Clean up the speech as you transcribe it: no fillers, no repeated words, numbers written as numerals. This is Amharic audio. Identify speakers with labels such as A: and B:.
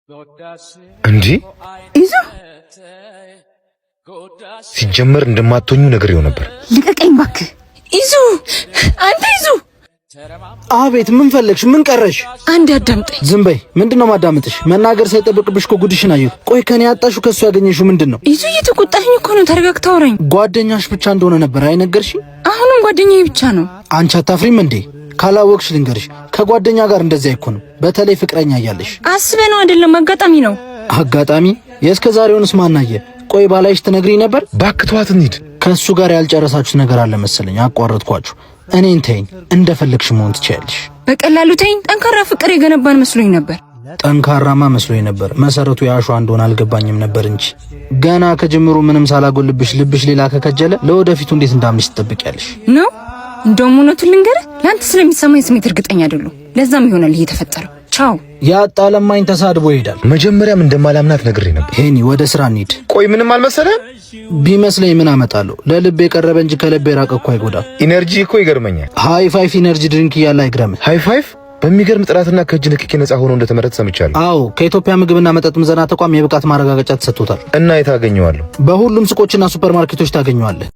A: እንዴ?
B: ይዞ።
A: ሲጀመር እንደማትሆኙ ነግሬው ነበር።
B: ልቀቀኝ እባክህ። ይዙ፣ አንተ ይዙ።
C: አቤት፣ ምን ፈለግሽ? ምን ቀረሽ?
B: አንድ አዳምጠኝ።
C: ዝም በይ። ምንድን ነው ማዳምጥሽ? መናገር ሳይጠበቅብሽ እኮ ጉድሽን አየሁት። ቆይ ከኔ ያጣሽው ከእሱ ያገኘሽው ምንድን ነው?
B: ይዙ፣ እየተቆጣኸኝ እኮ ነው። ተረጋግተህ አውራኝ።
C: ጓደኛሽ ብቻ እንደሆነ ነበር አይነገርሽኝ?
B: አሁንም ጓደኛዬ ብቻ ነው።
C: አንቺ አታፍሪም እንዴ? ካላወቅሽ ልንገርሽ፣ ከጓደኛ ጋር እንደዚህ አይኮንም። በተለይ ፍቅረኛ እያለሽ።
B: አስበህ ነው አይደለም? አጋጣሚ ነው።
C: አጋጣሚ? የእስከ ዛሬውንስ ማናየ? ቆይ ባላይሽ ትነግሪኝ ነበር?
A: እባክህ ተዋት እንሂድ።
C: ከእሱ ጋር ያልጨረሳችሁት ነገር አለ መሰለኝ፣ አቋረጥኳችሁ። እኔን ተይኝ፣ እንደፈለግሽ መሆን ትችያለሽ።
B: በቀላሉ ተይኝ። ጠንካራ ፍቅር የገነባን መስሎኝ ነበር።
C: ጠንካራማ መስሎኝ ነበር። መሰረቱ የአሸዋ እንደሆነ አልገባኝም ነበር እንጂ ገና ከጅምሩ ምንም ሳላጎልብሽ ልብሽ ሌላ ከከጀለ ለወደፊቱ እንዴት እንዳምንሽ ትጠብቂያለሽ?
B: ነው። እንደውም እውነቱን ልንገርህ፣ ለአንተ ስለሚሰማኝ ስሜት እርግጠኛ አይደለሁም። ለዛም ይሆናል ይሄ የተፈጠረው። ቻው።
C: ያጣ ለማኝ ተሳድቦ ይሄዳል።
A: መጀመሪያም እንደማላምናት ነግሬ ነበር።
C: ሄኒ፣ ወደ ስራ እንሂድ።
A: ቆይ ምንም አልመሰለህም?
C: ቢመስለኝ ምን አመጣለሁ? ለልብ የቀረበ እንጂ ከልብ የራቀ እኮ አይጎዳም።
A: Energy እኮ ይገርመኛል።
C: High Five energy drink እያለ አይግረምህ።
A: High Five በሚገርም ጥራትና ከእጅ ንክኪ ነፃ ሆኖ እንደተመረተ ሰምቻለሁ።
C: አዎ፣ ከኢትዮጵያ ምግብና መጠጥ ምዘና ተቋም የብቃት ማረጋገጫ ተሰጥቶታል።
A: እና የት አገኘዋለሁ?
C: በሁሉም ሱቆችና ሱፐርማርኬቶች ታገኘዋለህ።